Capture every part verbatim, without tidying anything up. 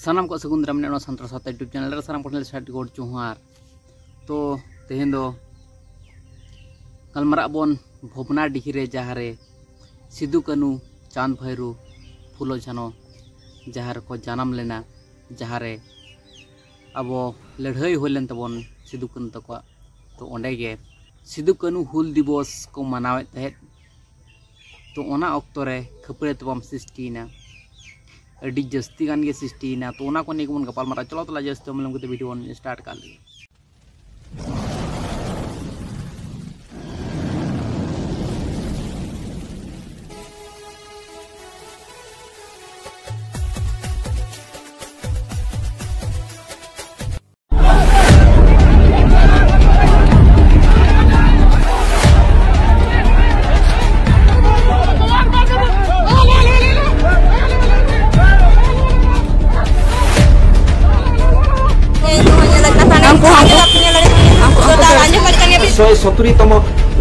ᱥᱟᱱᱟᱢ ᱠᱚ ᱥᱟᱹᱜᱩᱱ ᱫᱟᱨᱟᱢ ᱱᱚᱣᱟ ᱥᱟᱱᱛᱟᱲ ᱥᱟᱶᱛᱟ YouTube ᱪᱮᱱᱮᱞ ᱨᱮ᱾ ᱥᱟᱱᱟᱢ ᱠᱚ ᱴᱷᱮᱱ ᱥᱟᱹᱜᱩᱱ ᱡᱚᱦᱟᱨ᱾ ᱛᱚ ᱛᱮᱦᱮᱧ ᱫᱚ ᱜᱟᱞᱢᱟᱨᱟᱜ ᱵᱚᱱ ᱵᱷᱚᱵᱽᱱᱟ ᱰᱤᱦᱤ ᱨᱮ, ᱡᱟᱦᱟᱸ ᱨᱮ ᱥᱤᱫᱩ ᱠᱟᱹᱱᱩ, ᱪᱟᱸᱫᱽ ᱵᱷᱟᱭᱨᱳ, ᱯᱷᱩᱞᱳ ᱡᱷᱟᱱᱳ ᱡᱟᱦᱟᱸ ᱨᱮᱠᱚ ᱡᱟᱱᱟᱢ ᱞᱮᱱᱟ, ᱡᱟᱦᱟᱸ ᱨᱮ ᱟᱵᱚ ᱞᱟᱹᱲᱦᱟᱹᱭ ᱦᱩᱭ ᱞᱮᱱ ᱛᱟᱵᱚᱱ ᱥᱤᱫᱩ ᱠᱟᱹᱱᱩ ᱛᱟᱠᱚᱣᱟᱜ᱾ ᱛᱚ ᱚᱸᱰᱮ ᱜᱮ ᱥᱤᱫᱩ ᱠᱟᱹᱱᱩ ᱦᱩᱞ ᱫᱤᱵᱚᱥ ᱠᱚ ᱢᱟᱱᱟᱣᱮᱫ ᱛᱟᱦᱮᱸᱫ᱾ ᱛᱚ ᱚᱱᱟ ᱚᱠᱛᱚ ᱨᱮ ᱠᱷᱟᱹᱯᱟᱹᱨᱤ ᱛᱟᱯᱟᱢ ᱥᱨᱤᱥᱴᱤᱭᱮᱱᱟ, ᱟᱹᱰᱤ ᱡᱟᱹᱥᱛᱤ ᱜᱟᱱ ᱜᱮ ᱥᱨᱤᱥᱴᱤᱭᱮᱱᱟ᱾ ᱛᱚ ᱚᱱᱟ ᱠᱚ ᱱᱤᱭᱮ ᱜᱮᱵᱚᱱ ᱜᱟᱯᱟᱞ ᱢᱟᱨᱟᱣ᱾ ᱪᱚᱞᱚ ᱛᱟᱦᱚᱞᱮ ᱡᱟᱹᱥᱛᱤ ᱵᱟᱝ ᱵᱤᱞᱚᱢ ᱠᱟᱛᱮ ᱵᱷᱤᱰᱤᱭᱳ ᱵᱚᱱ ᱥᱴᱟᱨᱴ ᱠᱟᱜ ᱞᱮᱜᱮ᱾ ᱥᱚᱭ ᱥᱚᱛᱩᱨᱤ ᱛᱚᱢᱚ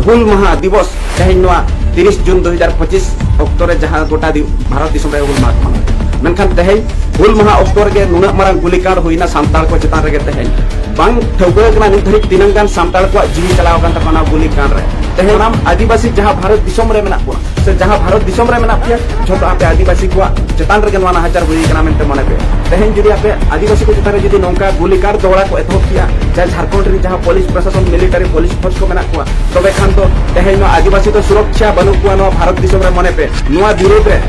ᱦᱩᱞ ᱢᱟᱦᱟ ᱫᱤᱵᱚᱥ ᱛᱮᱦᱮᱧ ᱱᱚᱣᱟ ᱛᱤᱨᱤᱥ ᱡᱩᱱ ᱫᱩ ᱦᱟᱡᱟᱨ ᱯᱚᱸᱪᱤᱥ ᱚᱠᱛᱚ ᱨᱮ ᱡᱟᱦᱟᱸ ᱜᱚᱴᱟ ᱫᱤ-, ᱵᱷᱟᱨᱚᱛ ᱫᱤᱥᱚᱢ ᱨᱮ ᱦᱩᱞ ᱢᱟᱦᱟ ᱠᱚ ᱢᱟᱱᱟᱣ᱾ ᱢᱮᱱᱠᱷᱟᱱ ᱛᱮᱦᱮᱧ ᱦᱩᱞ ᱢᱟᱦᱟ ᱚᱠᱛᱚ ᱨᱮᱜᱮ ᱱᱩᱱᱟᱹᱜ ᱢᱟᱨᱟᱝ ᱜᱩᱞᱤᱠᱟᱸᱰ ᱦᱩᱭᱱᱟ ᱥᱟᱱᱛᱟᱲ ᱠᱚ ᱪᱮᱛᱟᱱ ᱨᱮᱜᱮ᱾ ᱛᱮᱦᱮᱧ ᱵᱟᱝ ᱴᱷᱟᱹᱣᱠᱟᱹ ᱠᱟᱱᱟ ᱱᱤᱛ ᱫᱷᱟᱹᱨᱤᱡ ᱛᱤᱱᱟᱹᱝ ᱜᱟᱱ ᱥᱟᱱᱛᱟᱲ ᱠᱚᱣᱟᱜ ᱡᱤᱣᱤ ᱪᱟᱞᱟᱣ ᱟᱠᱟᱱ ᱛᱟᱠᱚᱣᱟ ᱱᱚᱣᱟ ᱜᱩᱞᱤᱠᱟᱸᱰ ᱨᱮ᱾ ᱛᱮᱦᱮᱧ ᱥᱟᱱᱟᱢ ᱟᱹᱫᱤᱵᱟᱹᱥᱤ ᱡᱟᱦᱟᱸ ᱵᱷᱟᱨᱚᱛ ᱫᱤᱥᱚᱢ ᱨᱮ ᱢᱮᱱᱟᱜ ᱵᱚᱱᱟ, ᱥᱮ ᱡᱟᱦᱟᱸ ᱵᱷᱟᱨᱚᱛ ᱫᱤᱥᱚᱢ ᱨᱮ ᱢᱮᱱᱟᱜ ᱯᱮᱭᱟ, ᱡᱷᱚᱛᱚ ᱟᱯᱮ ᱟᱹᱫᱤᱵᱟᱹᱥᱤ ᱠᱚᱣᱟᱜ ᱪᱮᱛᱟᱱ ᱨᱮᱜᱮ ᱱᱚᱣᱟ ᱱᱟᱦᱟᱪᱟᱨ ᱦᱩᱭ ᱠᱟᱱᱟ ᱢᱮᱱᱛᱮ ᱢᱚᱱᱮ ᱯᱮ᱾ ᱛᱮᱦᱮᱧ ᱡᱩᱫᱤ ᱟᱯᱮ ᱟᱹᱫᱤᱵᱟᱹᱥᱤ ᱠᱚ ᱪᱮᱛᱟᱱ ᱨᱮ ᱡᱩᱫᱤ ᱱᱚᱝᱠᱟ ᱜᱩᱞᱤᱠᱟᱸᱰ ᱫᱚᱦᱲᱟ ᱠᱚ ᱮᱛᱚᱦᱚᱵ ᱠᱮᱭᱟ, ᱡᱟᱦᱟᱸ ᱡᱷᱟᱲᱠᱷᱚᱸᱰ ᱨᱮᱱ ᱡᱟᱦᱟᱸ ᱯᱩᱞᱤᱥ ᱯᱨᱚᱥᱟᱥᱚᱱ, ᱢᱤᱞᱤᱴᱟᱨᱤ ᱯᱩᱞᱤᱥ ᱯᱷᱳᱨᱥ ᱠᱚ ᱢᱮᱱᱟᱜ ᱠᱚᱣᱟ, ᱛᱚᱵᱮ ᱠᱷᱟᱱ ᱫᱚ ᱛᱮᱦᱮᱧ ᱱᱚᱣᱟ ᱟᱹᱫᱤᱵᱟᱹᱥᱤ ᱫᱚ ᱥᱩᱨᱚᱠᱷᱟ ᱵᱟᱹᱱᱩᱜ ᱠᱚᱣᱟ ᱱᱚᱣᱟ ᱵᱷᱟᱨᱚᱛ ᱫᱤᱥᱚᱢ ᱨᱮ᱾ ᱢᱚᱱᱮ ᱯᱮ, ᱱᱚᱣᱟ ᱵᱤᱨᱳᱫᱷ ᱨᱮ,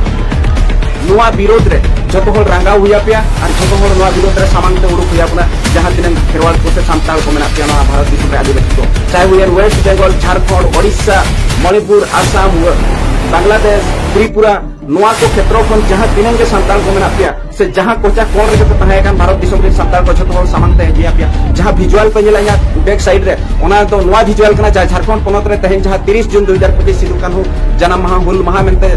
ᱱᱚᱣᱟ ᱵᱤᱨᱳᱫᱷ ᱨᱮ ᱡᱷᱚᱛᱚ ᱦᱚᱲ ᱨᱟᱸᱜᱟᱣ ᱦᱩᱭ ᱟᱯᱮᱭᱟ ᱟᱨ ᱡᱷᱚᱛᱚ ᱦᱚᱲ ᱱᱚᱣᱟ ᱵᱤᱨᱳᱫᱷ ᱨᱮ ᱥᱟᱢᱟᱝ ᱛᱮ ᱩᱰᱩᱠ ᱦᱩᱭ ᱟᱵᱚᱱᱟ, ᱡᱟᱦᱟᱸ ᱛᱤᱱᱟᱹᱜ ᱠᱷᱮᱨᱣᱟᱲ ᱠᱚ ᱥᱮ ᱥᱟᱱᱛᱟᱲ ᱠᱚ ᱢᱮᱱᱟᱜ ᱯᱮᱭᱟ ᱱᱚᱣᱟ ᱵᱷᱟᱨᱚᱛ ᱫᱤᱥᱚᱢ ᱨᱮ ᱟᱹᱫᱤᱵᱟᱹᱥᱤ ᱠᱚ, ᱪᱟᱦᱮ ᱦᱩᱭᱮᱱ ᱳᱭᱮᱥᱴ ᱵᱮᱝᱜᱚᱞ, ᱡᱷᱟᱲᱠᱷᱚᱸᱰ, ᱳᱰᱤᱥᱟ, ᱢᱚᱱᱤᱯᱩᱨ, ᱟᱥᱟᱢ, ᱵᱟᱝᱞᱟᱫᱮᱥ, ᱛᱨᱤᱯᱩᱨᱟ, ᱱᱚᱣᱟ ᱠᱚ ᱠᱷᱮᱛᱨᱚ ᱠᱷᱚᱱ ᱡᱟᱦᱟᱸ ᱛᱤᱱᱟᱹᱜ ᱜᱮ ᱥᱟᱱᱛᱟᱲ ᱠᱚ ᱢᱮᱱᱟᱜ ᱯᱮᱭᱟ, ᱥᱮ ᱡᱟᱦᱟᱸ ᱠᱚᱪᱟ ᱠᱚᱬ ᱨᱮᱜᱮ ᱯᱮ ᱛᱟᱦᱮᱸ ᱠᱟᱱ ᱵᱷᱟᱨᱚᱛ ᱫᱤᱥᱚᱢ ᱨᱮᱱ ᱥᱟᱱᱛᱟᱲ ᱠᱚ ᱡᱷᱚᱛᱚ ᱦᱚᱲ ᱥᱟᱢᱟᱝ ᱛᱮ ᱦᱮᱡ ᱟᱯᱮᱭᱟ᱾ ᱡᱟᱦᱟᱸ ᱵᱷᱤᱡᱩᱣᱟᱞ ᱯᱮ ᱧᱮᱞᱟ ᱤᱧᱟᱹᱜ ᱵᱮᱠ ᱥᱟᱭᱤᱰ ᱨᱮ, ᱚᱱᱟ ᱫᱚ ᱱᱚᱣᱟ ᱵᱷᱤᱡᱩᱣᱟᱞ ᱠᱟᱱᱟ, ᱡᱟᱦᱟᱸ ᱡᱷᱟᱲᱠᱷᱚᱸᱰ ᱯᱚᱱᱚᱛ ᱨᱮ ᱛᱮᱦᱮᱧ ᱡᱟᱦᱟᱸ ᱛᱤᱨᱤᱥ ᱡᱩᱱ ᱫᱩ ᱦᱟᱡᱟᱨ ᱯᱚᱸᱪᱤᱥ ᱥᱤᱫᱩ ᱠᱟᱹᱱᱦᱩ ᱡᱟᱱᱟᱢ ᱢᱟᱦᱟ ᱦᱩᱞ ᱢᱟᱦᱟ ᱢᱮᱱᱛᱮ,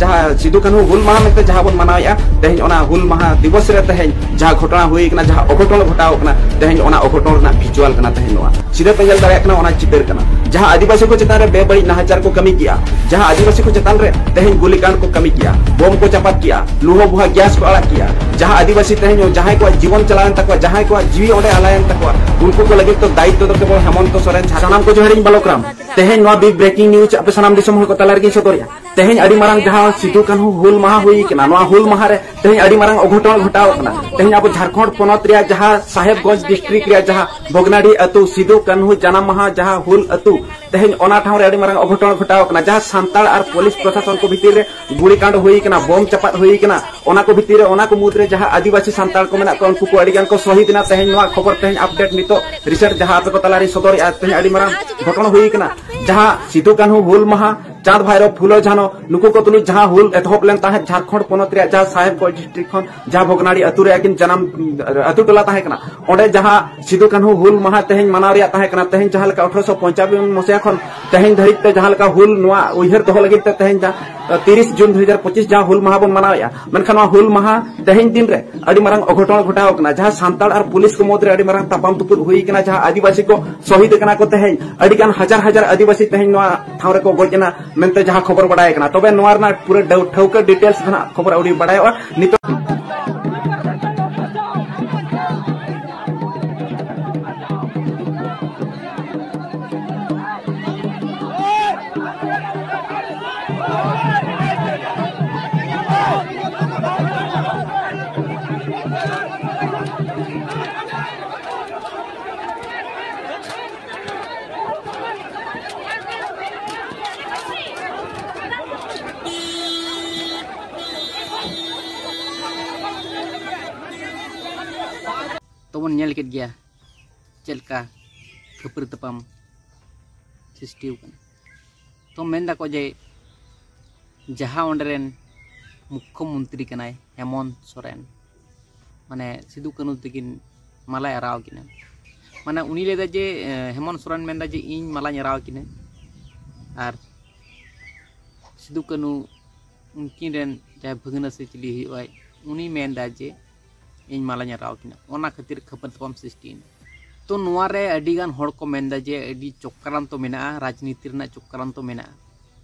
ᱡᱟᱦᱟᱸ ᱥᱤᱫᱩ ᱠᱟᱹᱱᱦᱩ ᱦᱩᱞ ᱢᱟᱦᱟ ᱢᱮᱱᱛᱮ ᱡᱟᱦᱟᱸ ᱵᱚᱱ ᱢᱟᱱᱟᱣᱮᱫᱼᱟ, ᱛᱮᱦᱮᱧ ᱚᱱᱟ ᱦᱩᱞ ᱢᱟᱦᱟ ᱫᱤᱵᱚᱥ ᱨᱮ ᱛᱮᱦᱮᱧ ᱡᱟᱦᱟᱸ ᱜᱷᱚᱴᱚᱱᱟ ᱦᱩᱭ ᱠᱟᱱᱟ, ᱡᱟᱦᱟᱸ ᱚᱜᱷᱚᱴᱚᱱ ᱜᱷᱚᱴᱟᱣ ᱠᱟᱱᱟ, ᱛᱮᱦᱮᱧ ᱚᱱᱟ ᱚᱜᱷᱚᱴᱚᱱ ᱨᱮᱱᱟᱜ ᱵᱷᱤᱡᱩᱣᱟᱞ ᱠᱟᱱᱟ ᱛᱮᱦᱮᱧ ᱱᱚᱣᱟ᱾ ᱥᱤᱫᱷᱟᱹ ᱯᱮ ᱧᱮᱞ ᱫᱟᱲᱮᱭᱟᱜ ᱠᱟᱱᱟ, ᱚᱱᱟ ᱪᱤᱛᱟᱹᱨ ᱠᱟᱱᱟ᱾ ᱡᱟᱦᱟᱸ ᱟᱹᱫᱤᱵᱟᱹᱥᱤ ᱠᱚ ᱪᱮᱛᱟᱱ ᱨᱮ ᱵᱮᱵᱟᱹᱲᱤᱡ ᱱᱟᱦᱟᱪᱟᱨ ᱠᱚ ᱠᱟᱹᱢᱤ ᱠᱮᱜᱼᱟ, ᱡᱟᱦᱟᱸ ᱟᱹᱫᱤᱵᱟᱹᱥᱤ ᱠᱚ ᱪᱮᱛᱟᱱ ᱨᱮ ᱛᱮᱦᱮᱧ ᱜᱩᱞᱤᱠᱟᱸᱰ ᱠᱚ ᱠᱟᱹᱢᱤ ᱠᱮᱜᱼᱟ, ᱵᱳᱢ ᱠᱚ ᱪᱟᱯᱟᱫ ᱠᱮᱜᱼᱟ, ᱞᱩᱦᱚ ᱵᱩᱦᱟ ᱜᱮᱥ ᱠᱚ ᱟᱲᱟᱜ ᱠᱮᱜᱼᱟ, ᱡᱟᱦᱟᱸ ᱟᱹᱫᱤᱵᱟᱹᱥᱤ ᱛᱮᱦᱮᱧ ᱡᱟᱦᱟᱸᱭ ᱠᱚᱣᱟᱜ ᱡᱤᱵᱚᱱ ᱪᱟᱞᱟᱣᱮᱱ ᱛᱟᱠᱚᱣᱟ, ᱡᱟᱦᱟᱸᱭ ᱠᱚᱣᱟᱜ ᱡᱤᱣᱤ ᱚᱸᱰᱮ ᱟᱞᱟᱭᱮᱱ ᱛᱟᱠᱚᱣᱟ, ᱩᱱᱠᱩ ᱠᱚ ᱞᱟᱹᱜᱤᱫ ᱫᱚ ᱫᱟᱭᱤᱛᱛᱚ ᱫᱚ ᱠᱮᱵᱚᱞ ᱦᱮᱢᱚᱱᱛᱚ ᱥᱚᱨᱮᱱ ᱡᱷᱟᱲᱠᱷᱚᱸᱰ᱾ ᱥᱟᱱᱟᱢ ᱠᱚ ᱡᱚᱦᱟᱨᱤᱧ ᱵᱟᱞᱚᱠ ᱨᱟᱢ᱾ ᱛᱮᱦᱮᱧ ᱱᱚᱣᱟ ᱵᱤᱜᱽ ᱵᱨᱮᱠᱤᱝ ᱱᱤᱭᱩᱡᱽ ᱟᱯᱮ ᱥᱟᱱᱟᱢ ᱫᱤᱥᱚᱢ ᱦᱚᱲ ᱠᱚ ᱛᱟᱞᱟ ᱨᱮᱜᱤᱧ ᱥᱚᱫᱚᱨᱮᱜᱼᱟ᱾ ᱛᱮᱦᱮᱧ ᱟᱹᱰᱤ ᱢᱟᱨᱟᱝ ᱡᱟᱦᱟᱸ ᱥᱤᱫᱩ ᱠᱟᱹᱱᱦᱩ ᱦᱩᱞ ᱢᱟᱦᱟ ᱦᱩᱭ ᱠᱟᱱᱟ, ᱱᱚᱣᱟ ᱦᱩᱞ ᱢᱟᱦᱟ ᱨᱮ ᱛᱮᱦᱮᱧ ᱟᱹᱰᱤ ᱢᱟᱨᱟᱝ ᱚᱜᱷᱚᱴᱚᱱ ᱜᱷᱚᱴᱟᱣ ᱠᱟᱱᱟ᱾ ᱛᱮᱦᱮᱧ ᱟᱵᱚ ᱡᱷᱟᱲᱠᱷᱚᱸᱰ ᱯᱚᱱᱚᱛ ᱨᱮᱭᱟᱜ ᱡᱟᱦᱟᱸ ᱥᱟᱦᱮᱵᱽᱜᱚᱸᱡᱽ ᱰᱤᱥᱴᱨᱤᱠᱴ ᱨᱮᱭᱟᱜ ᱡᱟᱦᱟᱸ ᱵᱷᱚᱜᱽᱱᱟᱰᱤ ᱟᱹᱛᱩ, ᱥᱤᱫᱩ ᱠᱟᱹᱱᱦᱩ ᱡᱟᱱᱟᱢ ᱢᱟᱦᱟ ᱡᱟᱦᱟᱸ ᱦᱩᱞ ᱟᱹᱛᱩ, ᱛᱮᱦᱮᱧ ᱚᱱᱟ ᱴᱷᱟᱶ ᱨᱮ ᱟᱹᱰᱤ ᱢᱟᱨᱟᱝ ᱚᱜᱷᱚᱴᱚᱱ ᱜᱷᱚᱴᱟᱣ ᱠᱟᱱᱟ, ᱡᱟᱦᱟᱸ ᱥᱟᱱᱛᱟᱲ ᱟᱨ ᱯᱩᱞᱤᱥ ᱯᱨᱚᱥᱟᱥᱚᱱ ᱠᱚ ᱵᱷᱤᱛᱤᱨ ᱨᱮ ᱜᱩᱞᱤ ᱠᱟᱸᱰ ᱦᱩᱭ ᱠᱟᱱᱟ, ᱵᱚᱢ ᱪᱟᱯᱟᱫ ᱦᱩᱭ ᱠᱟᱱᱟ᱾ ᱚᱱᱟ ᱠᱚ ᱵᱷᱤᱛᱤᱨ ᱨᱮ, ᱚᱱᱟ ᱠᱚ ᱢᱩᱫᱽᱨᱮ ᱡᱟᱦᱟᱸ ᱟᱹᱫᱤᱵᱟᱹᱥᱤ ᱥᱟᱱᱛᱟᱲ ᱠᱚ ᱢᱮᱱᱟᱜ ᱠᱚᱣᱟ, ᱩᱱᱠᱩ ᱠᱚ ᱟᱹᱰᱤ ᱜᱟᱱ ᱠᱚ ᱥᱚᱦᱤᱫ ᱮᱱᱟ᱾ ᱛᱮᱦᱮᱧ ᱱᱚᱣᱟ ᱠᱷᱚᱵᱚᱨ ᱛᱮᱦᱮᱧ ᱟᱯᱰᱮᱴ ᱱᱤᱛᱚᱜ ᱨᱤᱥᱮᱱᱴ ᱡᱟᱦᱟᱸ ᱟᱯᱮ ᱠᱚ ᱛᱟᱞᱟᱨᱤᱧ ᱥᱚᱫᱚᱨᱮᱜᱼᱟ, ᱛᱮᱦᱮᱧ ᱟᱹᱰᱤ ᱢᱟᱨᱟᱝ ᱜᱷᱚᱴᱚᱱ ᱦᱩᱭ ᱠᱟᱱᱟ, ᱡᱟᱦᱟᱸ ᱥᱤᱫᱩ ᱠᱟᱹᱱᱦᱩ ᱦᱩᱞ ᱢᱟᱦᱟ, ᱪᱟᱸᱫᱽ ᱵᱷᱟᱭᱨᱚ, ᱯᱷᱩᱞᱳ ᱡᱷᱟᱱᱚ, ᱱᱩᱠᱩ ᱠᱚ ᱛᱩᱞᱩᱡ ᱡᱟᱦᱟᱸ ᱦᱩᱞ ᱮᱛᱚᱦᱚᱵ ᱞᱮᱱ ᱛᱟᱦᱮᱸᱫ ᱡᱷᱟᱲᱠᱷᱚᱸᱰ ᱯᱚᱱᱚᱛ ᱨᱮᱭᱟᱜ ᱡᱟᱦᱟᱸ ᱥᱟᱦᱮᱵᱽᱜᱚᱸᱡᱽ ᱰᱤᱥᱴᱨᱤᱠᱴ ᱠᱷᱚᱱ, ᱡᱟᱦᱟᱸ ᱵᱷᱚᱜᱽᱱᱟᱰᱤ ᱟᱹᱛᱩ ᱨᱮ ᱟᱹᱠᱤᱱ ᱡᱟᱱᱟᱢ ᱟᱹᱛᱩ ᱴᱚᱞᱟ ᱛᱟᱦᱮᱸ ᱠᱟᱱᱟ, ᱚᱸᱰᱮ ᱡᱟᱦᱟᱸ ᱥᱤᱫᱩ ᱠᱟᱹᱱᱦᱩ ᱦᱩᱞ ᱢᱟᱦᱟ ᱛᱮᱦᱮᱧ ᱢᱟᱱᱟᱣ ᱨᱮᱭᱟᱜ ᱛᱟᱦᱮᱸ ᱠᱟᱱᱟ, ᱛᱮᱦᱮᱧ ᱡᱟᱦᱟᱸ ᱞᱮᱠᱟ ᱟᱴᱷᱨᱚᱥᱚ ᱯᱚᱧᱪᱟᱵᱚᱱ ᱢᱚᱥᱤᱦᱟ ᱠᱷᱚᱱ ᱛᱮᱦᱮᱧ ᱫᱷᱟᱹᱨᱤᱡ ᱛᱮ ᱡᱟᱦᱟᱸ ᱞᱮᱠᱟ ᱦᱩᱞ ᱱᱚᱣᱟ ᱩᱭᱦᱟᱹᱨ ᱫᱚᱦᱚ ᱞᱟᱹᱜᱤᱫ ᱛᱮ ᱛᱮᱦᱮᱧ ᱡᱟᱦᱟᱸ, ᱛᱤᱨᱤᱥ ᱡᱩᱱ ᱫᱩ ᱦᱟᱡᱟᱨ ᱯᱚᱸᱪᱤᱥ ᱡᱟᱦᱟᱸ ᱦᱩᱞ ᱢᱟᱦᱟ ᱵᱚᱱ ᱢᱟᱱᱟᱣᱮᱫᱼᱟ, ᱢᱮᱱᱠᱷᱟᱱ ᱱᱚᱣᱟ ᱦᱩᱞ ᱢᱟᱦᱟ ᱛᱮᱦᱮᱧ ᱫᱤᱱ ᱨᱮ ᱟᱹᱰᱤ ᱢᱟᱨᱟᱝ ᱚᱜᱷᱚᱴᱚᱱ ᱜᱷᱚᱴᱟᱣ ᱠᱟᱱᱟ, ᱡᱟᱦᱟᱸ ᱥᱟᱱᱛᱟᱲ ᱟᱨ ᱯᱩᱞᱤᱥ ᱠᱚ ᱢᱩᱫᱽᱨᱮ ᱟᱹᱰᱤ ᱢᱟᱨᱟᱝ ᱛᱟᱯᱟᱢ ᱛᱩᱯᱩᱫ ᱦᱩᱭ ᱠᱟᱱᱟ, ᱡᱟᱦᱟᱸ ᱟᱹᱫᱤᱵᱟᱹᱥᱤ ᱠᱚ ᱥᱚᱦᱤᱫ ᱠᱟᱱᱟ ᱠᱚ, ᱛᱮᱦᱮᱧ ᱟᱹᱰᱤ ᱜᱟᱱ ᱦᱟᱡᱟᱨ ᱦᱟᱡᱟᱨ ᱟᱹᱫᱤᱵᱟᱹᱥᱤ ᱛᱮᱦᱮᱧ ᱱᱚᱣᱟ ᱴᱷᱟᱶ ᱨᱮᱠᱚ ᱜᱚᱡ ᱮᱱᱟ ᱢᱮᱱᱛᱮ ᱡᱟᱦᱟᱸ ᱠᱷᱚᱵᱚᱨ ᱵᱟᱰᱟᱭ ᱠᱟᱱᱟ᱾ ᱛᱚᱵᱮ ᱱᱚᱣᱟ ᱨᱮᱱᱟᱜ ᱯᱩᱨᱟᱹ ᱰᱟᱹᱣ-, ᱴᱷᱟᱹᱣᱠᱟᱹ ᱰᱤᱴᱮᱞᱥ ᱫᱚ ᱱᱟᱜ ᱠᱷᱚᱵᱚᱨ ᱟᱹᱣᱨᱤ ᱵᱟᱰᱟᱭᱚᱜᱼᱟ ᱱᱤᱛᱚᱜ᱾ ᱛᱚᱵᱚᱱ ᱧᱮᱞ ᱠᱮᱫ ᱜᱮᱭᱟ ᱪᱮᱫ ᱞᱮᱠᱟ ᱠᱷᱟᱹᱯᱟᱹᱨᱤ ᱛᱟᱯᱟᱢ ᱥᱨᱤᱥᱴᱤ ᱟᱠᱟᱱᱟ᱾ ᱛᱚ ᱢᱮᱱ ᱫᱟᱠᱚ ᱡᱮ ᱡᱟᱦᱟᱸ ᱚᱸᱰᱮ ᱨᱮᱱ ᱢᱩᱠᱠᱷᱚ ᱢᱚᱱᱛᱨᱤ ᱠᱟᱱᱟᱭ ᱦᱮᱢᱚᱱᱛ ᱥᱚᱨᱮᱱ, ᱢᱟᱱᱮ ᱥᱤᱫᱩ ᱠᱟᱹᱱᱦᱩ ᱛᱟᱹᱠᱤᱱ ᱢᱟᱞᱟᱭ ᱟᱨᱟᱣ ᱠᱤᱱᱟ᱾ ᱢᱟᱱᱮ ᱩᱱᱤ ᱞᱟᱹᱭᱫᱟ ᱡᱮ, ᱮ, ᱦᱮᱢᱚᱱᱛ ᱥᱚᱨᱮᱱ ᱢᱮᱱᱫᱟ ᱡᱮ ᱤᱧ ᱢᱟᱞᱟᱧ ᱟᱨᱟᱣ ᱠᱤᱱᱟ ᱟᱨ ᱥᱤᱫᱩ ᱠᱟᱹᱱᱦᱩ ᱩᱱᱠᱤᱱ ᱨᱮᱱ ᱡᱟᱦᱟᱸᱭ ᱵᱷᱟᱹᱜᱽᱱᱟᱹ ᱥᱮ ᱪᱤᱞᱤ ᱦᱩᱭᱩᱜᱼᱟᱭ, ᱩᱱᱤ ᱢᱮᱱᱫᱟ ᱡᱮ ᱤᱧ ᱢᱟᱞᱟᱧ ᱟᱨᱟᱣ ᱠᱤᱱᱟ, ᱚᱱᱟ ᱠᱷᱟᱹᱛᱤᱨ ᱠᱷᱟᱹᱯᱟᱹᱨᱤ ᱛᱟᱯᱟᱢ ᱥᱨᱤᱥᱴᱤᱭᱮᱱᱟ᱾ ᱛᱚ ᱱᱚᱣᱟ ᱨᱮ ᱟᱹᱰᱤ ᱜᱟᱱ ᱦᱚᱲ ᱠᱚ ᱢᱮᱱᱫᱟ ᱡᱮ ᱟᱹᱰᱤ ᱪᱚᱠᱨᱟᱱᱛᱚ ᱢᱮᱱᱟᱜᱼᱟ, ᱨᱟᱡᱽᱱᱤᱛᱤ ᱨᱮᱱᱟᱜ ᱪᱚᱠᱨᱟᱱᱛᱚ ᱢᱮᱱᱟᱜᱼᱟ,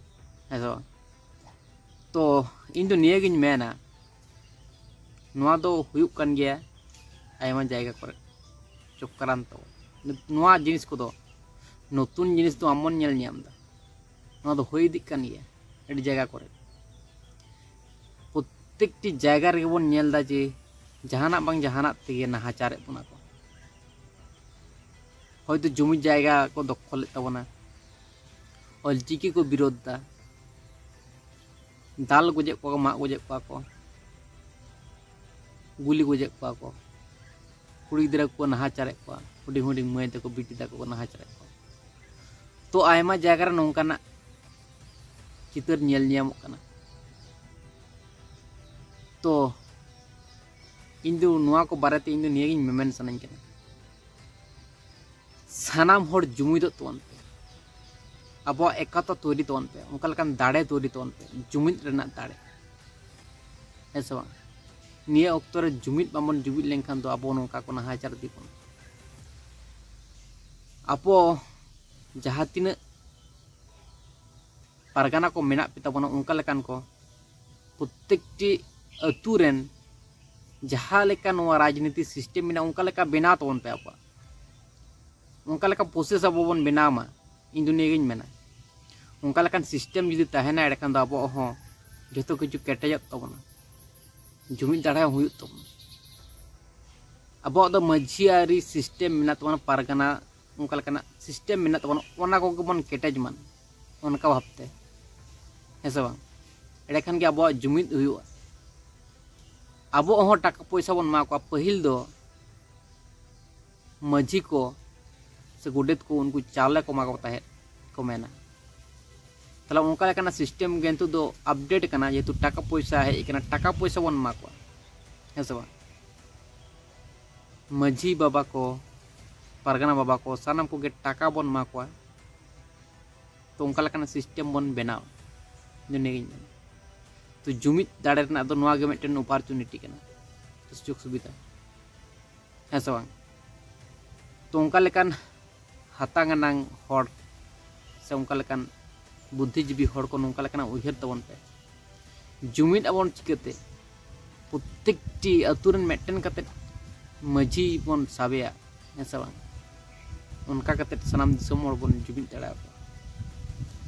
ᱦᱮᱸ ᱥᱮ ᱵᱟᱝ? ᱛᱚ ᱤᱧ ᱫᱚ ᱱᱤᱭᱟᱹᱜᱤᱧ ᱢᱮᱱᱟ, ᱱᱚᱣᱟ ᱫᱚ ᱦᱩᱭᱩᱜ ᱠᱟᱱ ᱜᱮᱭᱟ ᱟᱭᱢᱟ ᱡᱟᱭᱜᱟ ᱠᱚᱨᱮ, ᱪᱚᱠᱨᱟᱱᱛᱚ᱾ ᱱᱚᱣᱟ ᱡᱤᱱᱤᱥ ᱠᱚᱫᱚ ᱱᱚᱛᱩᱱ ᱡᱤᱱᱤᱥ ᱫᱚ ᱵᱟᱵᱚᱱ ᱧᱮᱞ ᱧᱟᱢ ᱮᱫᱟ, ᱱᱚᱣᱟ ᱫᱚ ᱦᱩᱭ ᱤᱫᱤᱜ ᱠᱟᱱ ᱜᱮᱭᱟ ᱟᱹᱰᱤ ᱡᱟᱭᱜᱟ ᱠᱚᱨᱮ᱾ ᱯᱨᱚᱛᱮᱠᱴᱤ ᱡᱟᱭᱜᱟ ᱨᱮᱜᱮ ᱵᱚᱱ ᱧᱮᱞ ᱮᱫᱟ ᱡᱮ ᱡᱟᱦᱟᱱᱟᱜ ᱵᱟᱝ ᱡᱟᱦᱟᱱᱟᱜ ᱛᱮᱜᱮ ᱱᱟᱦᱟᱪᱟᱨᱮᱫ ᱵᱚᱱᱟ ᱠᱚ᱾ ᱦᱚᱭᱛᱳ ᱡᱩᱢᱤ ᱡᱟᱭᱜᱟ ᱠᱚ ᱫᱚᱠᱷᱚᱞᱮᱫ ᱛᱟᱵᱚᱱᱟ, ᱚᱞᱪᱤᱠᱤ ᱠᱚ ᱵᱤᱨᱳᱫᱷ ᱫᱟ, ᱫᱟᱞ ᱜᱚᱡᱮᱫ ᱠᱚᱣᱟ ᱠᱚ, ᱢᱟᱜ ᱜᱚᱡᱮᱫ ᱠᱚᱣᱟ ᱠᱚ, ᱜᱩᱞᱤ ᱜᱚᱡᱮᱫ ᱠᱚᱣᱟ ᱠᱚ, ᱠᱩᱲᱤ ᱜᱤᱫᱽᱨᱟᱹ ᱠᱚ ᱱᱟᱦᱟᱪᱟᱨᱮᱫ ᱠᱚᱣᱟ, ᱦᱩᱰᱤᱧ ᱦᱩᱰᱤᱧ ᱢᱟᱹᱭ ᱛᱟᱠᱚ ᱵᱤᱴᱤ ᱛᱟᱠᱚ ᱠᱚ ᱱᱟᱦᱟᱪᱟᱨᱮᱫ ᱠᱚᱣᱟ᱾ ᱛᱚ ᱟᱭᱢᱟ ᱡᱟᱭᱜᱟ ᱨᱮ ᱱᱚᱝᱠᱟᱱᱟᱜ ᱪᱤᱛᱟᱹᱨ ᱧᱮᱞ ᱧᱟᱢᱚᱜ ᱠᱟᱱᱟ᱾ ᱛᱚ ᱤᱧ ᱫᱚ ᱱᱚᱣᱟ ᱠᱚ ᱵᱟᱨᱮᱛᱮ ᱤᱧ ᱫᱚ ᱱᱤᱭᱟᱹᱜᱤᱧ ᱢᱮᱢᱮᱱ ᱥᱟᱱᱟᱧ ᱠᱟᱱᱟ, ᱥᱟᱱᱟᱢ ᱦᱚᱲ ᱡᱩᱢᱤᱫᱚᱜ ᱛᱟᱵᱚᱱ ᱯᱮ, ᱟᱵᱚᱣᱟᱜ ᱮᱠᱟᱛᱟ ᱛᱳᱭᱨᱤ ᱛᱟᱵᱚᱱ ᱯᱮ, ᱚᱱᱠᱟ ᱞᱮᱠᱟᱱ ᱫᱟᱲᱮ ᱛᱳᱭᱨᱤ ᱛᱟᱵᱚᱱ ᱯᱮ, ᱡᱩᱢᱤᱫ ᱨᱮᱱᱟᱜ ᱫᱟᱲᱮ, ᱦᱮᱸ ᱥᱮ ᱵᱟᱝ? ᱱᱤᱭᱟᱹ ᱚᱠᱛᱚ ᱨᱮ ᱡᱩᱢᱤᱫ ᱵᱟᱵᱚᱱ ᱡᱩᱢᱤᱫ ᱞᱮᱱᱠᱷᱟᱱ ᱫᱚ ᱟᱵᱚ ᱱᱚᱝᱠᱟ ᱠᱚ ᱱᱟᱦᱟᱪᱟᱨ ᱤᱫᱤ ᱵᱚᱱᱟ᱾ ᱟᱵᱚ ᱡᱟᱦᱟᱸ ᱛᱤᱱᱟᱹᱜ ᱯᱟᱨᱜᱟᱱᱟ ᱠᱚ ᱢᱮᱱᱟᱜ ᱯᱮ ᱛᱟᱵᱚᱱᱟ, ᱚᱱᱠᱟ ᱞᱮᱠᱟᱱ ᱠᱚ ᱯᱨᱚᱛᱮᱠᱴᱤ ᱟᱹᱛᱩ ᱨᱮᱱ ᱡᱟᱦᱟᱸ ᱞᱮᱠᱟ ᱱᱚᱣᱟ ᱨᱟᱡᱽᱱᱤᱛᱤ ᱥᱤᱥᱴᱮᱢ ᱢᱮᱱᱟᱜᱼᱟ, ᱚᱱᱠᱟ ᱞᱮᱠᱟ ᱵᱮᱱᱟᱣ ᱛᱟᱵᱚᱱ ᱯᱮ᱾ ᱟᱵᱚᱣᱟᱜ ᱚᱱᱠᱟ ᱞᱮᱠᱟ ᱯᱨᱚᱥᱮᱥ ᱟᱵᱚ ᱵᱚᱱ ᱵᱮᱱᱟᱣ ᱢᱟ, ᱤᱧ ᱫᱚ ᱱᱤᱭᱟᱹᱜᱤᱧ ᱢᱮᱱᱟ᱾ ᱚᱱᱠᱟ ᱞᱮᱠᱟᱱ ᱥᱤᱥᱴᱮᱢ ᱡᱩᱫᱤ ᱛᱟᱦᱮᱱᱟ, ᱮᱸᱰᱮᱠᱷᱟᱱ ᱫᱚ ᱟᱵᱚᱣᱟᱜ ᱦᱚᱸ ᱡᱚᱛᱚ ᱠᱤᱪᱷᱩ ᱠᱮᱴᱮᱡᱚᱜ ᱛᱟᱵᱚᱱᱟ, ᱡᱩᱢᱤᱫ ᱫᱟᱲᱮ ᱦᱚᱸ ᱦᱩᱭᱩᱜ ᱛᱟᱵᱚᱱᱟ᱾ ᱟᱵᱚᱣᱟᱜ ᱫᱚ ᱢᱟᱹᱡᱷᱤ ᱟᱹᱨᱤ ᱥᱤᱥᱴᱮᱢ ᱢᱮᱱᱟᱜ ᱛᱟᱵᱚᱱᱟ, ᱯᱟᱨᱜᱟᱱᱟ ᱚᱱᱠᱟ ᱞᱮᱠᱟᱱᱟᱜ ᱥᱤᱥᱴᱮᱢ ᱢᱮᱱᱟᱜ ᱛᱟᱵᱚᱱᱟ, ᱚᱱᱟ ᱠᱚᱜᱮ ᱵᱚᱱ ᱠᱮᱴᱮᱡ ᱢᱟ ᱚᱱᱠᱟ ᱵᱷᱟᱵᱽᱛᱮ, ᱦᱮᱸ ᱥᱮ ᱵᱟᱝ? ᱮᱸᱰᱮᱠᱷᱟᱱ ᱜᱮ ᱟᱵᱚᱣᱟᱜ ᱡᱩᱢᱤᱫ ᱦᱩᱭᱩᱜᱼᱟ᱾ ᱟᱵᱚ ᱦᱚᱸ ᱴᱟᱠᱟ ᱯᱚᱭᱥᱟ ᱵᱚᱱ ᱮᱢᱟ ᱠᱚᱣᱟ᱾ ᱯᱟᱹᱦᱤᱞ ᱫᱚ ᱢᱟᱹᱡᱷᱤ ᱠᱚ ᱥᱮ ᱜᱚᱰᱮᱛ ᱠᱚ ᱩᱱᱠᱩ ᱪᱟᱣᱞᱮ ᱠᱚ ᱮᱢᱟ ᱠᱚ ᱛᱟᱦᱮᱸᱫ ᱠᱚ ᱢᱮᱱᱟ᱾ ᱛᱟᱦᱚᱞᱮ ᱚᱱᱠᱟ ᱞᱮᱠᱟᱱᱟᱜ ᱥᱤᱥᱴᱮᱢ ᱜᱮ ᱱᱤᱛᱚᱜ ᱫᱚ ᱟᱯᱰᱮᱴ ᱠᱟᱱᱟ, ᱡᱮᱦᱮᱛᱩ ᱴᱟᱠᱟ ᱯᱚᱭᱥᱟ ᱦᱮᱡ ᱟᱠᱟᱱᱟ, ᱴᱟᱠᱟ ᱯᱚᱭᱥᱟ ᱵᱚᱱ ᱮᱢᱟ ᱠᱚᱣᱟ, ᱦᱮᱸ ᱥᱮ ᱵᱟᱝ? ᱢᱟᱹᱡᱷᱤ ᱵᱟᱵᱟ ᱠᱚ, ᱯᱟᱨᱜᱟᱱᱟ ᱵᱟᱵᱟ ᱠᱚ, ᱥᱟᱱᱟᱢ ᱠᱚᱜᱮ ᱴᱟᱠᱟ ᱵᱚᱱ ᱮᱢᱟ ᱠᱚᱣᱟ᱾ ᱛᱚ ᱚᱱᱠᱟ ᱞᱮᱠᱟᱱᱟᱜ ᱥᱤᱥᱴᱮᱢ ᱵᱚᱱ ᱵᱮᱱᱟᱣᱟ, ᱤᱧ ᱫᱚ ᱱᱤᱭᱟᱹᱜᱤᱧ ᱢᱮᱱᱟ᱾ ᱛᱚ ᱡᱩᱢᱤᱫ ᱫᱟᱲᱮ ᱨᱮᱱᱟᱜ ᱫᱚ ᱱᱚᱣᱟ ᱜᱮ ᱢᱤᱫᱴᱮᱱ ᱚᱯᱚᱨᱪᱩᱱᱤᱴᱤ ᱠᱟᱱᱟ, ᱥᱩᱡᱳᱜᱽ ᱥᱩᱵᱤᱫᱷᱟ, ᱦᱮᱸ ᱥᱮ ᱵᱟᱝ? ᱛᱚ ᱚᱱᱠᱟ ᱞᱮᱠᱟᱱ ᱦᱟᱛᱟᱝ ᱟᱱᱟᱝ ᱦᱚᱲ ᱥᱮ ᱚᱱᱠᱟ ᱞᱮᱠᱟᱱ ᱵᱩᱫᱽᱫᱷᱤᱡᱤᱵᱤ ᱦᱚᱲ ᱠᱚ ᱱᱚᱝᱠᱟ ᱞᱮᱠᱟᱱᱟᱜ ᱩᱭᱦᱟᱹᱨ ᱛᱟᱵᱚᱱ ᱯᱮ, ᱡᱩᱢᱤᱫ ᱟᱵᱚᱱ ᱪᱤᱠᱟᱹᱛᱮ? ᱯᱨᱚᱛᱮᱠᱴᱤ ᱟᱹᱛᱩ ᱨᱮᱱ ᱢᱤᱫᱴᱮᱱ ᱠᱟᱛᱮᱫ ᱢᱟᱹᱡᱷᱤ ᱵᱚᱱ ᱥᱟᱵᱮᱭᱟ, ᱦᱮᱸ ᱥᱮ ᱵᱟᱝ? ᱚᱱᱠᱟ ᱠᱟᱛᱮᱫ ᱥᱟᱱᱟᱢ ᱫᱤᱥᱚᱢ ᱦᱚᱲ ᱵᱚᱱ ᱡᱩᱢᱤᱫ ᱫᱟᱲᱮᱭᱟᱠᱚᱣᱟ,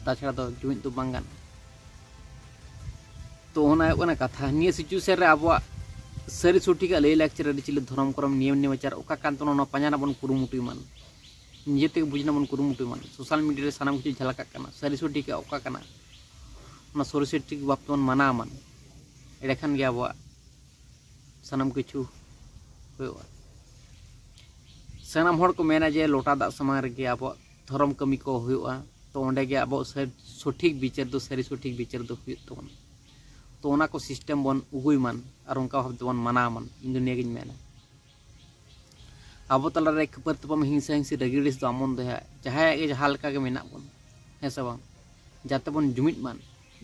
ᱛᱟᱪᱷᱟᱲᱟ ᱫᱚ ᱡᱩᱢᱤᱫ ᱫᱚ ᱵᱟᱝ ᱜᱟᱱᱚᱜᱼᱟ᱾ ᱛᱚ ᱚᱱᱟ ᱦᱩᱭᱩᱜ ᱠᱟᱱᱟ ᱠᱟᱛᱷᱟ᱾ ᱱᱤᱭᱟᱹ ᱥᱤᱪᱩᱭᱮᱥᱚᱱ ᱨᱮ ᱟᱵᱚᱣᱟᱜ ᱥᱟᱹᱨᱤ ᱥᱚᱴᱷᱤᱠᱟᱜ ᱞᱟᱹᱭ ᱞᱟᱠᱪᱟᱨ, ᱟᱹᱨᱤᱪᱟᱹᱞᱤ, ᱫᱷᱚᱨᱚᱢ, ᱠᱚᱨᱚᱢ, ᱱᱤᱭᱚᱢ ᱱᱮᱢᱟᱪᱟᱨ ᱚᱠᱟ ᱠᱟᱱ ᱛᱟᱵᱚᱱᱟ, ᱚᱱᱟ ᱯᱟᱸᱡᱟ ᱨᱮᱱᱟᱜ ᱵᱚᱱ ᱠᱩᱨᱩᱢᱩᱴᱩᱭ ᱢᱟ, ᱱᱤᱡᱮ ᱛᱮᱜᱮ ᱵᱩᱡᱽ ᱨᱮᱱᱟᱜ ᱵᱚᱱ ᱠᱩᱨᱩᱢᱩᱴᱩᱭ ᱢᱟ᱾ ᱥᱳᱥᱟᱞ ᱢᱤᱰᱤᱭᱟ ᱨᱮ ᱥᱟᱱᱟᱢ ᱠᱤᱪᱷᱩ ᱡᱷᱟᱞᱟᱠᱟᱜ ᱠᱟᱱᱟ, ᱥᱟᱹᱨᱤ ᱥᱚᱴᱷᱤᱠᱟᱜ ᱚᱠᱟ ᱠᱟᱱᱟ, ᱚᱱᱟ ᱥᱟᱹᱨᱤ ᱥᱚᱴᱷᱤᱠ ᱵᱷᱟᱵᱽ ᱛᱮᱵᱚᱱ ᱢᱟᱱᱟᱣ ᱢᱟ᱾ ᱮᱸᱰᱮᱠᱷᱟᱱ ᱜᱮ ᱟᱵᱚᱣᱟᱜ ᱥᱟᱱᱟᱢ ᱠᱤᱪᱷᱩ ᱦᱩᱭᱩᱜᱼᱟ᱾ ᱥᱟᱱᱟᱢ ᱦᱚᱲ ᱠᱚ ᱢᱮᱱᱟ ᱡᱮ ᱞᱚᱴᱟ ᱫᱟᱜ ᱥᱟᱢᱟᱝ ᱨᱮᱜᱮ ᱟᱵᱚᱣᱟᱜ ᱫᱷᱚᱨᱚᱢ ᱠᱟᱹᱢᱤ ᱠᱚ ᱦᱩᱭᱩᱜᱼᱟ, ᱛᱚ ᱚᱸᱰᱮ ᱜᱮ ᱟᱵᱚ ᱥᱟᱹᱨ-, ᱥᱚᱴᱷᱤᱠ ᱵᱤᱪᱟᱹᱨ ᱫᱚ, ᱥᱟᱹᱨᱤ ᱥᱚᱴᱷᱤᱠ ᱵᱤᱪᱟᱹᱨ ᱫᱚ ᱦᱩᱭᱩᱜ ᱛᱟᱵᱚᱱᱟ᱾ ᱛᱚ ᱚᱱᱟ ᱠᱚ ᱥᱤᱥᱴᱮᱢ ᱵᱚᱱ ᱩᱜᱩᱭ ᱢᱟᱱ ᱟᱨ ᱚᱱᱠᱟ ᱵᱷᱟᱵᱽ ᱛᱮᱵᱚᱱ ᱢᱟᱱᱟᱣ ᱢᱟᱱ, ᱤᱧ ᱫᱚ ᱱᱤᱭᱟᱹᱜᱤᱧ ᱢᱮᱱᱟ᱾ ᱟᱵᱚ ᱛᱟᱞᱟᱨᱮ ᱠᱷᱟᱹᱯᱟᱹᱨᱤ ᱛᱟᱯᱟᱢ, ᱦᱤᱝᱥᱟᱹ ᱦᱤᱝᱥᱤ, ᱨᱟᱹᱜᱤ ᱟᱹᱲᱤᱥ ᱫᱚ ᱟᱢᱚᱱ ᱫᱚᱦᱚᱭᱟ, ᱡᱟᱦᱟᱸᱭᱟᱜ ᱜᱮ ᱡᱟᱦᱟᱸ ᱞᱮᱠᱟ ᱜᱮ ᱢᱮᱱᱟᱜ ᱵᱚᱱ, ᱦᱮᱸ ᱥᱮ ᱵᱟᱝ? ᱡᱟᱛᱮ ᱵᱚᱱ ᱡᱩᱢᱤᱫ ᱢᱟᱱ,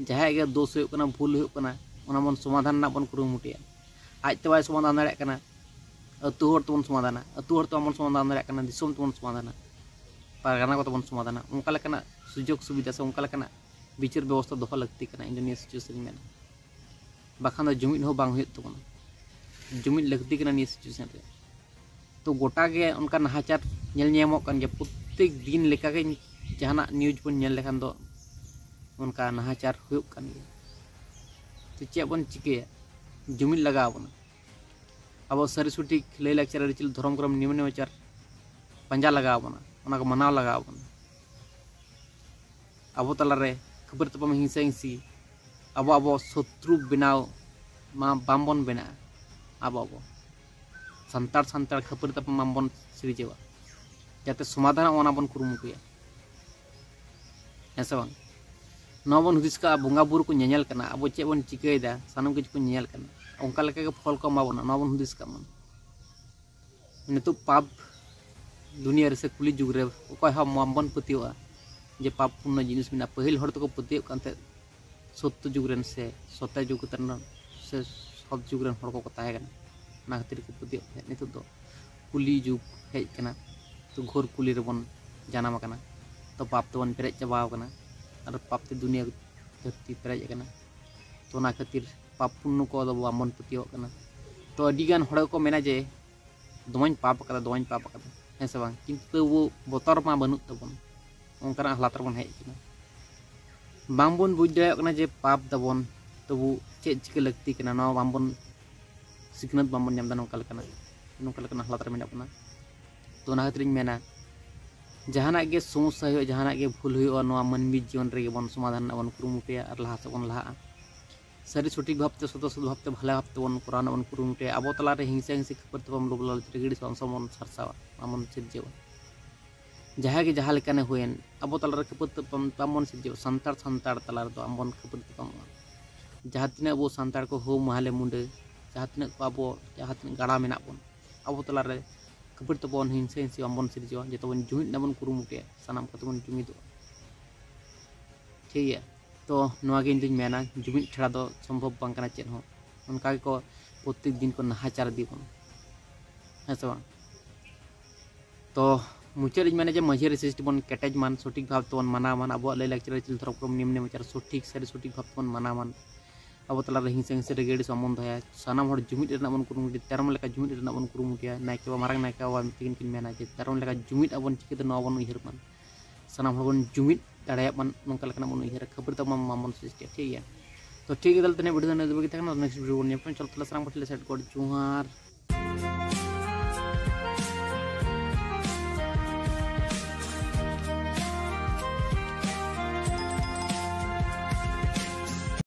ᱡᱟᱦᱟᱸᱭᱟᱜ ᱜᱮ ᱫᱳᱥ ᱦᱩᱭᱩᱜ ᱠᱟᱱᱟ, ᱵᱷᱩᱞ ᱦᱩᱭᱩᱜ ᱠᱟᱱᱟ, ᱚᱱᱟ ᱵᱚᱱ ᱥᱚᱢᱟᱫᱷᱟᱱ ᱨᱮᱱᱟᱜ ᱵᱚᱱ ᱠᱩᱨᱩᱢᱩᱴᱩᱭᱟ᱾ ᱟᱡ ᱛᱮ ᱵᱟᱭ ᱥᱚᱢᱟᱫᱷᱟᱱ ᱫᱟᱲᱮᱭᱟᱜ ᱠᱟᱱᱟ, ᱟᱹᱛᱩ ᱦᱚᱲ ᱛᱮᱵᱚᱱ ᱥᱚᱢᱟᱫᱷᱟᱱᱟ, ᱟᱹᱛᱩ ᱦᱚᱲ ᱛᱮ ᱵᱟᱵᱚᱱ ᱥᱚᱢᱟᱫᱷᱟᱱ ᱫᱟᱲᱮᱭᱟᱜ ᱠᱟᱱᱟ, ᱫᱤᱥᱚᱢ ᱛᱮᱵᱚᱱ ᱥᱚᱢᱟᱫᱷᱟᱱᱟ, ᱯᱟᱨᱜᱟᱱᱟ ᱠᱚᱛᱮ ᱵᱚᱱ ᱥᱚᱢᱟᱫᱷᱟᱱᱟ᱾ ᱚᱱᱠᱟ ᱞᱮᱠᱟᱱᱟᱜ ᱥᱩᱡᱳᱜᱽ ᱥᱩᱵᱤᱫᱷᱟ ᱥᱮ ᱚᱱᱠᱟ ᱞᱮᱠᱟᱱᱟᱜ ᱵᱤᱪᱟᱹᱨ ᱵᱮᱵᱚᱥᱛᱷᱟ ᱫᱚᱦᱚ ᱞᱟᱹᱠᱛᱤ ᱠᱟᱱᱟ, ᱤᱧ ᱫᱚ ᱱᱤᱭᱟᱹ ᱥᱤᱪᱩᱭᱮᱥᱚᱱ ᱤᱧ ᱢᱮᱱᱟ᱾ ᱵᱟᱠᱷᱟᱱ ᱫᱚ ᱡᱩᱢᱤᱫ ᱦᱚᱸ ᱵᱟᱝ ᱦᱩᱭᱩᱜ ᱛᱟᱵᱚᱱᱟ᱾ ᱡᱩᱢᱤᱫ ᱞᱟᱹᱠᱛᱤ ᱠᱟᱱᱟ ᱱᱤᱭᱟᱹ ᱥᱤᱪᱩᱭᱮᱥᱚᱱ ᱨᱮ᱾ ᱛᱚ ᱜᱚᱴᱟ ᱜᱮ ᱚᱱᱠᱟ ᱱᱟᱦᱟᱪᱟᱨ ᱧᱮᱞ ᱧᱟᱢᱚᱜ ᱠᱟᱱ ᱜᱮᱭᱟ, ᱯᱨᱚᱛᱮᱠ ᱫᱤᱱ ᱞᱮᱠᱟᱜᱮ ᱡᱟᱦᱟᱱᱟᱜ ᱱᱤᱭᱩᱡᱽ ᱵᱚᱱ ᱧᱮᱞ ᱞᱮᱠᱷᱟᱱ ᱫᱚ ᱚᱱᱠᱟ ᱱᱟᱦᱟᱪᱟᱨ ᱦᱩᱭᱩᱜ ᱠᱟᱱ ᱜᱮᱭᱟ᱾ ᱛᱚ ᱪᱮᱫ ᱵᱚᱱ ᱪᱤᱠᱟᱹᱭᱟ? ᱡᱩᱢᱤᱫ ᱞᱟᱜᱟᱣ ᱵᱚᱱᱟ᱾ ᱟᱵᱚ ᱥᱟᱹᱨᱤ ᱥᱚᱴᱷᱤᱠ ᱞᱟᱹᱭ ᱞᱟᱠᱪᱟᱨ, ᱟᱹᱨᱤᱪᱟᱹᱞᱤ, ᱫᱷᱚᱨᱚᱢ ᱠᱚᱨᱚᱢ, ᱱᱤᱭᱚᱢ ᱱᱮᱢᱟᱪᱟᱨ ᱯᱟᱸᱡᱟ ᱞᱟᱜᱟᱣ ᱵᱚᱱᱟ, ᱚᱱᱟ ᱠᱚ ᱢᱟᱱᱟᱣ ᱞᱟᱜᱟᱣ ᱵᱚᱱᱟ᱾ ᱟᱵᱚ ᱛᱟᱞᱟᱨᱮ ᱠᱷᱟᱹᱯᱟᱹᱨᱤ ᱛᱟᱯᱟᱢ, ᱦᱤᱝᱥᱟᱹ ᱦᱤᱝᱥᱤ, ᱟᱵᱚ ᱟᱵᱚ ᱥᱚᱛᱨᱩ ᱵᱮᱱᱟᱣ ᱢᱟ ᱵᱟᱝᱵᱚᱱ ᱵᱮᱱᱟᱜᱼᱟ᱾ ᱟᱵᱚ ᱟᱵᱚ ᱥᱟᱱᱛᱟᱲ ᱥᱟᱱᱛᱟᱲ ᱠᱷᱟᱹᱯᱟᱹᱨᱤ ᱛᱟᱯᱟᱢ ᱵᱟᱝᱵᱚᱱ ᱥᱤᱨᱡᱟᱹᱣᱟ, ᱡᱟᱛᱮ ᱥᱚᱢᱟᱫᱷᱟᱱᱚᱜ, ᱚᱱᱟ ᱵᱚᱱ ᱠᱩᱨᱩᱢᱩᱴᱩᱭᱟ, ᱦᱮᱸ ᱥᱮ ᱵᱟᱝ? ᱱᱚᱣᱟ ᱵᱚᱱ ᱦᱩᱫᱤᱥ ᱠᱟᱜᱼᱟ, ᱵᱚᱸᱜᱟ ᱵᱩᱨᱩ ᱠᱚ ᱧᱮᱧᱮᱞ ᱠᱟᱱᱟ, ᱟᱵᱚ ᱪᱮᱫ ᱵᱚᱱ ᱪᱤᱠᱟᱹᱭᱮᱫᱟ, ᱥᱟᱱᱟᱢ ᱠᱤᱪᱷᱩ ᱠᱚ ᱧᱮᱧᱮᱞ ᱠᱟᱱᱟ, ᱚᱱᱠᱟ ᱞᱮᱠᱟᱜᱮ ᱯᱷᱚᱞ ᱠᱚ ᱮᱢᱟ ᱵᱚᱱᱟ, ᱱᱚᱣᱟ ᱵᱚᱱ ᱦᱩᱫᱤᱥ ᱠᱟᱜ ᱢᱟ᱾ ᱱᱤᱛᱚᱜ ᱯᱟᱯ ᱫᱩᱱᱤᱭᱟᱹ ᱨᱮ ᱥᱮ ᱠᱩᱞᱤ ᱡᱩᱜᱽ ᱨᱮ ᱚᱠᱚᱭ ᱦᱚᱸ ᱵᱟᱝᱵᱚᱱ ᱯᱟᱹᱛᱭᱟᱹᱣᱟᱜᱼᱟ ᱡᱮ ᱯᱟᱯ ᱯᱩᱨᱱᱚ ᱡᱤᱱᱤᱥ ᱢᱮᱱᱟᱜᱼᱟ᱾ ᱯᱟᱹᱦᱤᱞ ᱦᱚᱲ ᱫᱚᱠᱚ ᱯᱟᱹᱛᱭᱟᱹᱜ ᱠᱟᱱ ᱛᱟᱦᱮᱸᱫ ᱥᱚᱛᱛᱚ ᱡᱩᱜᱽ ᱨᱮᱱ ᱥᱮ ᱥᱚᱛᱭᱚ ᱡᱩᱜᱽ ᱨᱮᱱ ᱥᱮ ᱥᱚᱛ ᱡᱩᱜᱽ ᱨᱮᱱ ᱦᱚᱲ ᱠᱚᱠᱚ ᱛᱟᱦᱮᱸ ᱠᱟᱱᱟ, ᱚᱱᱟ ᱠᱷᱟᱹᱛᱤᱨ ᱠᱚ ᱯᱟᱹᱛᱭᱟᱹᱜ ᱛᱟᱦᱮᱸᱫ᱾ ᱱᱤᱛᱚᱜ ᱫᱚ ᱠᱩᱞᱤ ᱡᱩᱜᱽ ᱦᱮᱡ ᱠᱟᱱᱟ, ᱛᱚ ᱜᱷᱳᱨ ᱠᱩᱞᱤ ᱨᱮᱵᱚᱱ ᱡᱟᱱᱟᱢ ᱟᱠᱟᱱᱟ, ᱛᱚ ᱯᱟᱯ ᱛᱮᱵᱚᱱ ᱯᱮᱨᱮᱡ ᱪᱟᱵᱟᱣ ᱟᱠᱟᱱᱟ ᱟᱨ ᱯᱟᱯ ᱛᱮ ᱫᱩᱱᱤᱭᱟᱹ ᱫᱷᱟᱹᱨᱛᱤ ᱯᱮᱨᱮᱡ ᱟᱠᱟᱱᱟ᱾ ᱛᱚ ᱚᱱᱟ ᱠᱷᱟᱹᱛᱤᱨ ᱯᱟᱯ ᱯᱩᱱᱱᱚ ᱠᱚ ᱫᱚ ᱵᱟᱝᱵᱚᱱ ᱯᱟᱹᱛᱭᱟᱹᱣᱟᱜ ᱠᱟᱱᱟ᱾ ᱛᱚ ᱟᱹᱰᱤᱜᱟᱱ ᱦᱚᱲ ᱜᱮᱠᱚ ᱢᱮᱱᱟ ᱡᱮ ᱫᱚᱢᱮᱧ ᱯᱟᱯ ᱟᱠᱟᱫᱟ, ᱫᱚᱢᱮᱧ ᱯᱟᱯ ᱟᱠᱟᱫᱟ, ᱦᱮᱸ ᱥᱮ ᱵᱟᱝ? ᱠᱤᱱᱛᱩ ᱛᱟᱹᱣ ᱵᱚᱛᱚᱨ ᱢᱟ ᱵᱟᱹᱱᱩᱜ ᱛᱟᱵᱚᱱ, ᱚᱱᱠᱟᱱᱟᱜ ᱦᱟᱞᱟᱛ ᱨᱮᱵᱚᱱ ᱦᱮᱡ ᱟᱠᱟᱱᱟ᱾ ᱵᱟᱝᱵᱚᱱ ᱵᱩᱡᱽ ᱫᱟᱲᱮᱭᱟᱜ ᱠᱟᱱᱟ ᱡᱮ ᱯᱟᱯ ᱫᱟᱵᱚᱱ, ᱛᱚᱵᱩ ᱪᱮᱫ ᱪᱤᱠᱟᱹ ᱞᱟᱹᱠᱛᱤ ᱠᱟᱱᱟ, ᱱᱚᱣᱟ ᱵᱟᱝᱵᱚᱱ, ᱥᱤᱠᱷᱱᱟᱹᱛ ᱵᱟᱝᱵᱚᱱ ᱧᱟᱢ ᱮᱫᱟ, ᱱᱚᱝᱠᱟ ᱞᱮᱠᱟᱱᱟᱜ, ᱱᱚᱝᱠᱟ ᱞᱮᱠᱟᱱᱟᱜ ᱦᱟᱞᱟᱛ ᱨᱮ ᱢᱮᱱᱟᱜ ᱵᱚᱱᱟ᱾ ᱛᱚ ᱚᱱᱟ ᱠᱷᱟᱹᱛᱤᱨᱤᱧ ᱢᱮᱱᱟ, ᱡᱟᱦᱟᱱᱟᱜ ᱜᱮ ᱥᱚᱢᱚᱥᱥᱟ ᱦᱩᱭᱩᱜᱼᱟ, ᱡᱟᱦᱟᱱᱟᱜ ᱜᱮ ᱵᱷᱩᱞ ᱦᱩᱭᱩᱜᱼᱟ, ᱱᱚᱣᱟ ᱢᱟᱹᱱᱢᱤ ᱡᱤᱭᱚᱱ ᱨᱮᱜᱮ ᱵᱚᱱ ᱥᱚᱢᱟᱫᱷᱟᱱ ᱨᱮᱱᱟᱜ ᱵᱚᱱ ᱠᱩᱨᱩᱢᱩᱴᱩᱭᱟ ᱟᱨ ᱞᱟᱦᱟ ᱥᱮᱫ ᱵᱚᱱ ᱞᱟᱦᱟᱜᱼᱟ᱾ ᱥᱟᱹᱨᱤ ᱥᱚᱴᱷᱤᱠ ᱵᱷᱟᱵᱽᱛᱮ, ᱥᱚᱫᱚ ᱥᱚᱫ ᱵᱷᱟᱵᱽᱛᱮ, ᱵᱷᱟᱞᱮ ᱵᱷᱟᱵᱽ ᱛᱮᱵᱚᱱ ᱠᱚᱨᱟᱣ ᱨᱮᱱᱟᱜ ᱵᱚᱱ ᱠᱩᱨᱩᱢᱩᱴᱩᱭᱟ᱾ ᱟᱵᱚ ᱛᱟᱞᱟᱨᱮ ᱦᱤᱝᱥᱟᱹ ᱦᱤᱝᱥᱤ, ᱠᱷᱟᱹᱯᱟᱹᱨᱤ ᱛᱟᱯᱟᱢ, ᱞᱳᱵᱷ ᱞᱟᱞᱚᱪ, ᱨᱟᱹᱜᱤ ᱟᱹᱲᱤᱥ, ᱚᱱᱥᱚ ᱵᱚᱱ ᱥᱟᱨᱥᱟᱣᱟ, ᱵᱟᱵᱚᱱ ᱥᱤᱨᱡᱟᱹᱣᱟ᱾ ᱡᱟᱦᱟᱸᱭ ᱜᱮ ᱡᱟᱦᱟᱸ ᱞᱮᱠᱟᱱᱮ ᱦᱩᱭᱮᱱ, ᱟᱵᱚ ᱛᱟᱞᱟᱨᱮ ᱠᱷᱟᱹᱯᱟᱹᱨᱤ ᱛᱟᱯᱟᱢ ᱵᱟᱝᱵᱚᱱ ᱥᱤᱨᱡᱟᱹᱣᱟ᱾ ᱥᱟᱱᱛᱟᱲ ᱥᱟᱱᱛᱟᱲ ᱛᱟᱞᱟ ᱨᱮᱫᱚ ᱟᱢᱵᱚᱱ ᱠᱷᱟᱹᱯᱟᱹᱨᱤ ᱛᱟᱯᱟᱢᱚᱜᱼᱟ᱾ ᱡᱟᱦᱟᱸ ᱛᱤᱱᱟᱹᱜ ᱟᱵᱚ ᱥᱟᱱᱛᱟᱲ ᱠᱚ ᱦᱳ ᱢᱟᱦᱞᱮ ᱢᱩᱸᱰᱟᱹ, ᱡᱟᱦᱟᱸ ᱛᱤᱱᱟᱹᱜ ᱠᱚ ᱟᱵᱚ, ᱡᱟᱦᱟᱸ ᱛᱤᱱᱟᱹᱜ ᱜᱟᱲᱟ ᱢᱮᱱᱟᱜ ᱵᱚᱱ, ᱟᱵᱚ ᱛᱟᱞᱟᱨᱮ ᱠᱷᱟᱹᱯᱟᱹᱨᱤ ᱛᱟᱯᱟᱢ, ᱦᱤᱝᱥᱟᱹ ᱦᱤᱝᱥᱤ ᱵᱟᱝᱵᱚᱱ ᱥᱤᱨᱡᱟᱹᱣᱟ᱾ ᱡᱚᱛᱚ ᱵᱚᱱ ᱡᱩᱢᱤᱫ ᱨᱮᱱᱟᱜ ᱵᱚᱱ ᱠᱩᱨᱩᱢᱩᱴᱩᱭᱟ, ᱥᱟᱱᱟᱢ ᱠᱚᱛᱮ ᱵᱚᱱ ᱡᱩᱢᱤᱫᱚᱜᱼᱟ᱾ ᱴᱷᱤᱠ ᱜᱮᱭᱟ? ᱛᱚ ᱱᱚᱣᱟ ᱜᱮ ᱤᱧ ᱫᱩᱧ ᱢᱮᱱᱟ, ᱡᱩᱢᱤᱫ ᱪᱷᱟᱲᱟ ᱫᱚ ᱥᱚᱢᱵᱷᱚᱵ ᱵᱟᱝ ᱠᱟᱱᱟ ᱪᱮᱫ ᱦᱚᱸ᱾ ᱚᱱᱠᱟ ᱜᱮᱠᱚ ᱯᱨᱚᱛᱮᱠ ᱫᱤᱱ ᱠᱚ ᱱᱟᱦᱟᱪᱟᱨ ᱤᱫᱤ ᱵᱚᱱᱟ, ᱦᱮᱸ ᱥᱮ ᱵᱟᱝ? ᱛᱚ ᱢᱩᱪᱟᱹᱫ ᱤᱧ ᱢᱮᱱᱟ ᱡᱮ ᱢᱟᱹᱡᱷᱤ ᱟᱹᱨᱤ ᱥᱤᱥᱴᱤ ᱵᱚᱱ ᱠᱮᱴᱮᱡ ᱢᱟᱱ, ᱥᱚᱴᱷᱤᱠ ᱵᱷᱟᱵᱽ ᱛᱮᱵᱚᱱ ᱢᱟᱱᱟᱣ ᱢᱟᱱ, ᱟᱵᱚᱣᱟᱜ ᱞᱟᱹᱭ ᱞᱟᱠᱪᱟᱨ ᱟᱹᱨᱤᱪᱟᱹᱞᱤ ᱫᱷᱚᱨᱚᱢ ᱠᱚᱨᱚᱢ ᱱᱤᱭᱚᱢ ᱱᱮᱢᱟᱪᱟᱨ ᱥᱚᱴᱷᱤᱠ ᱥᱟᱹᱨᱤ ᱥᱚᱴᱷᱤᱠ ᱵᱷᱟᱵᱽ ᱛᱮᱵᱚᱱ ᱢᱟᱱᱟᱣ ᱢᱟᱱ᱾ ᱟᱵᱚ ᱛᱟᱞᱟᱨᱮ ᱦᱤᱝᱥᱟᱹ ᱦᱤᱝᱥᱟᱹ ᱨᱟᱹᱜᱤ ᱟᱹᱲᱤᱥ ᱵᱟᱵᱚᱱ ᱫᱚᱦᱚᱭᱟ᱾ ᱥᱟᱱᱟᱢ ᱦᱚᱲ ᱡᱩᱢᱤᱫ ᱨᱮᱱᱟᱜ ᱵᱚᱱ ᱠᱩᱨᱩᱢᱩᱴᱩᱭᱟ, ᱛᱮᱨᱚᱢ ᱞᱮᱠᱟ ᱡᱩᱢᱤᱫ ᱨᱮᱱᱟᱜ ᱵᱚᱱ ᱠᱩᱨᱩᱢᱩᱴᱩᱭᱟ᱾ ᱱᱟᱭᱠᱮ ᱵᱟᱵᱟ, ᱢᱟᱨᱟᱝ ᱱᱟᱭᱠᱮ ᱵᱟᱵᱟ ᱢᱤᱫ ᱛᱮᱜᱮ ᱠᱤᱱ ᱢᱮᱱᱟ ᱡᱮ ᱛᱮᱨᱚᱢ ᱞᱮᱠᱟ ᱡᱩᱢᱤᱫ ᱟᱵᱚᱱ ᱪᱤᱠᱟᱹᱛᱮ, ᱱᱚᱣᱟ ᱵᱚᱱ ᱩᱭᱦᱟᱹᱨ ᱢᱟᱱ, ᱥᱟᱱᱟᱢ ᱦᱚᱲ ᱵᱚᱱ ᱡᱩᱢᱤᱫ ᱫᱟᱲᱮᱭᱟᱜ ᱢᱟᱱ, ᱱᱚᱝᱠᱟ ᱞᱮᱠᱟᱱᱟᱜ ᱵᱚᱱ ᱩᱭᱦᱟᱹᱨᱟ᱾ ᱠᱷᱟᱹᱯᱟᱹᱨᱤ ᱛᱟᱯᱟᱢ ᱵᱟᱵᱚᱱ ᱥᱨᱤᱥᱴᱤᱭᱟ, ᱴᱷᱤᱠ ᱜᱮᱭᱟ? ᱛᱚ ᱴᱷᱤᱠ ᱜᱮᱭᱟ, ᱛᱟᱦᱚᱞᱮ ᱛᱮᱦᱮᱧ ᱵᱷᱤᱰᱤᱭᱳ ᱫᱚ ᱱᱤᱱᱟᱹᱜ ᱫᱷᱟᱹᱵᱤᱡ ᱜᱮ ᱛᱟᱦᱮᱸ ᱠᱟᱱᱟ᱾ ᱱᱮᱠᱥᱴ ᱵᱷᱤᱰᱤᱭᱳ ᱵᱚᱱ ᱧᱟᱯᱟᱢᱟ᱾ ᱪᱚᱞᱚ ᱛᱟᱦᱚᱞᱮ ᱥᱟᱱᱟᱢ ᱠᱚ ᱴᱷᱮᱱ ᱥᱮᱫ ᱜᱚᱰ ᱡᱚᱦᱟᱨ᱾